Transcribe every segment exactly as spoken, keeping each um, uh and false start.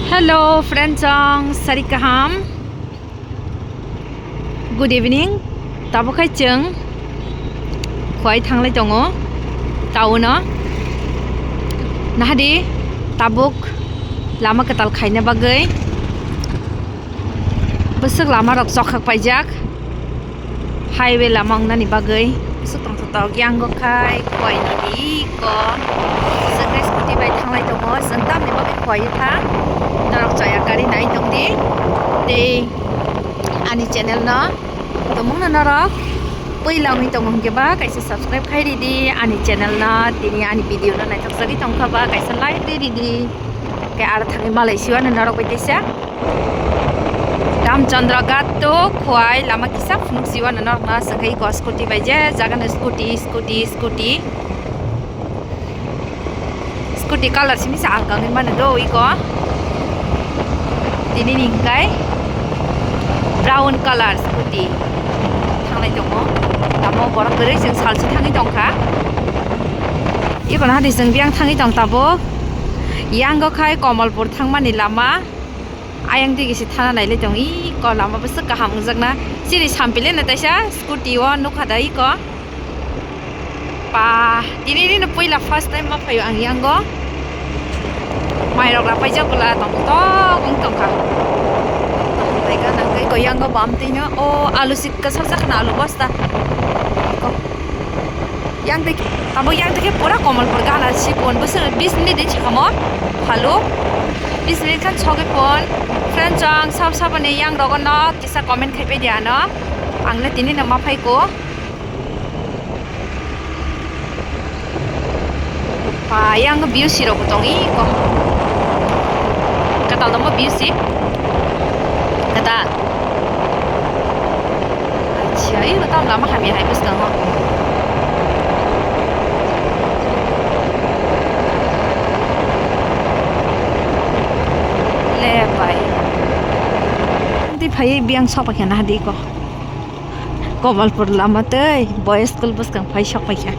Hello friend chong sari kaham. Good evening. Tabuk khai chwng Khowai thanglai tongo town o. Nahadi tabuk lama kwtal khaina bagwi bwswk lama rok chokhak paijak. Highway lama wngnani bagwi bwswk tongthok tok yang go khai Khowai nini iko. Chwng khe scooty bai thanglai tongo, chwng tamni bagwi Khowai tha. Norok chaya gari nai tongdi. Tei ani channel no tumungno norok puila wngwi tongo hwnkhe ba kaisa subscribe khai ridi ani channel no, tini ani video no naithok jagwi tongkha ba kaisa like de ridi. Khe aro thangwi malai siwano norok bai teisa. Ramchandra Ghat to Khowai lama kisa phunuk siwano norokno aswk khe iko scooty bai je jagano scooty, scooty, scooty. Scooty colour simi se ang kangwi mano do iko. Tini ni hwnkhe brown colour scooty thanglai tongo. Tamo borok kwrwi chwng salchi thangwi tongkha. Iko nahadi chwng biyang thangwi tong tabuk. Yango khai Kamalpur thangmani lama. Ayang digi se thana nailai tong, iko lama bwswk kaham wngjakna. Chini sampile no taisa scooty o nukha da iko. Pa, tini rino puila first time ma phaio ang yango. Mairok rapaijak bwla tong tok wng tongkha. Tongkha nang tei iko yango bam tino. O alu sik kwchar jakna alu bosta. Iko. Yang tei abo yang tei pura Kamalpur gana sipon bwswk bis minute din sakamo. Phalo. Bis minute khan sogwi phone. Friend chong sab sabani yang rogo no kisa comment khai pedi ano. Ang le tini no ma phai ko. Pa, yang view si rok tong i ko. Katal dong view si. Katal. Acha, i tam lama hamya hai bwskango. Le pai. Di phai biyang sopa khe na di ko. Kamalpur lama tei boys school bwskang phai sok paikha.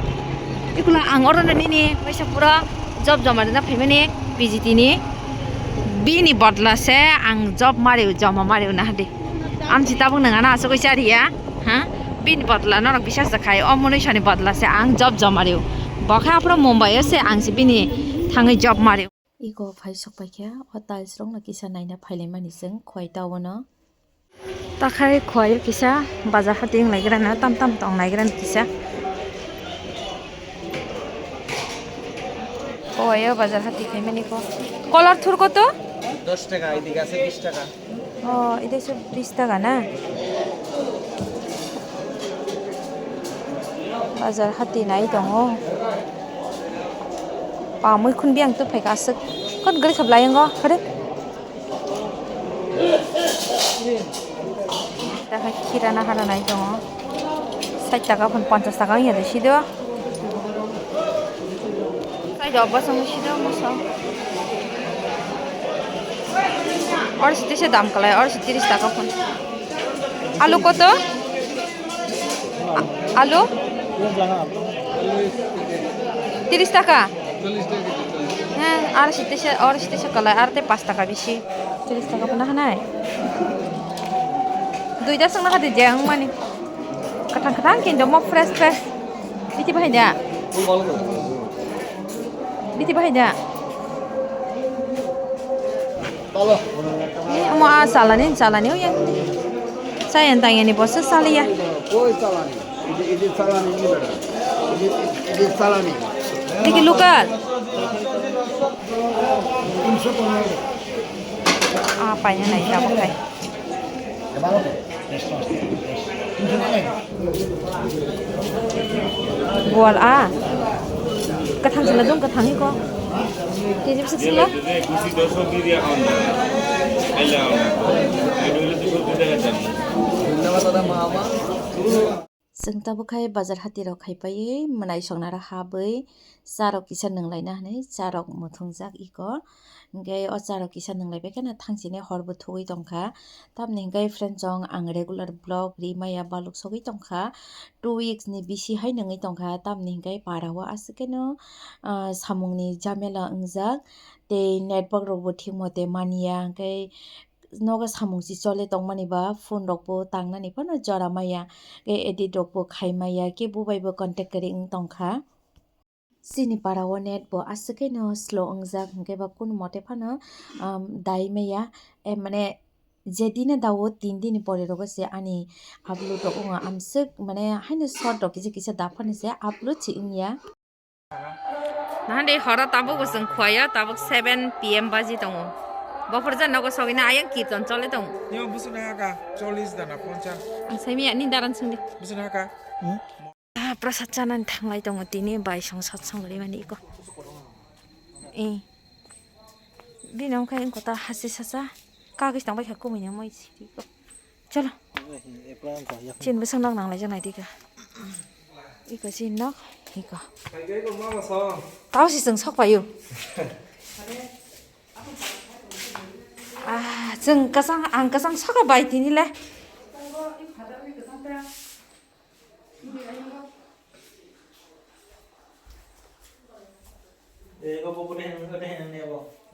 Ikula ang oro nini waisa pura job joma rwna phaimani P G T ni. Bini bodla se ang job mariu, joma mariu na hadi. Amchi tabuk nang ana asugwi chariya, ha? Bini bodla norok bisas da khai, o monui sani bodla se ang job joma riu. Bo khe aphuru Mumbai o se ang se bini thangwi job mariu. Iko phai sok paikha, o tiles rok no kisa naina phailaimani chwng Khowai town o. Takhai Khowai kisa bazar hati wng laigrana, tam tam tong laigrana kisa. Khowai o bazar hati khaimani ko. Kolar thur koto? Dos taka, edik ase bis taka. O, edik ase bis taka na? Bazar hati nai tongo. Pa, muikhun biyang tubuphaikha aswk. Kot gari khablai wngo, kare? Takhai kirana hara nai tongo. Sait taka phun ponchas taka wngya de sido. Sait o bosong sido moso. Or sitise dam kalai, or si tiris taka phun. Alu koto? A-, alu? Tiris taka? Heh, ar sitise, or sitise kalai, ar tei pas taka bisi. Tiris taka phano hanai. Duita songna hadi je wngmani. Kathang kathang kinto mo fresh fresh. Biti bahai da. Biti bahai da. Ni omo a chalani, chalani o yang. Sayan tang yani bosa saliya. Koi chalani. Idi, idi chalani ni bera. Idi, idi chalani. Diki local. Ah, paina nai ta bakai. Bual a. Kathang sila dong kathang iko. Kg bwswk sila? Chwng tabuk khai bazar hati rok khai paiwi mwnai songna rok habwi cha rok kisa nwng laina hinwi cha rok muthungjak iko. Hingke o charok kisa nwnglai bai kheno thangchini horbo thugwi tongkha. Tamni hingke friend chong ang regular vlog ri maya baluk sogwi tongkha. Two weeks ni bisi hai nungwi tongkha. Tamni hingke para o aswk keno, ah, samungni jamela wngjak. Tei network rokbo thik mote manya. Hingke nogo samung si chole tongmani ba phone rokbo tangnani phano jora maya. Hingke edit rokbo khai maya. Kebo bai bo contact kwrwi wng tongkha. Chini para o net bo aswk khe no slow wngjak, hwnkhe ba kunu mote phano, um, dai maya, eh, mane je dine dao tin dini pore rogo se ani upload rok wngo, amswk mane haino short rok kisa kisa da phano se upload se wngya. Nahande horo tabuk bo chwng khuaio, tabuk seven P M baji tongo. Bophor je nogo sogwina ayang kirtan chole tongo. Yo, busu na haka, chollis dana, ponchas. Ang saimaya ni daran sungdi. Busu na haka. Hmm? Ah, prasad chanani thanglai tongo tini bai song satsang rimani iko. Eh. Bini wngkha wngkota hasi sasa. Kagis tangbai kha kumui ni moi siri iko. Chalo. Chin bwswk nok nanglai jang nai dika. Iko chin nok, iko. Tao si chwng sok paio. Ah, chwng kasang, ang kasang soka bai tini le.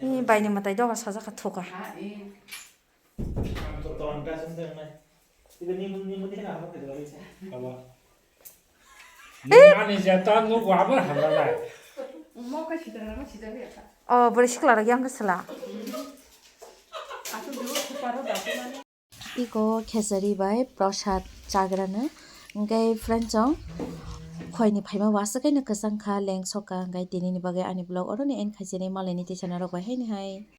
Ni bai ni mwtai doga sajak kha thuka. Ani jeta nugo abo hamla lai. Oh, bwrwi sikla rok yang khe sela. Iko khesari bai prasad chagrana. Hingke friend chong khoini phaima waswk khe no kwchang kha, leng sok kha, hingke tini ni bagwi ani vlog oro ni end khai se nai, malai ni tisa narok bai haino hai.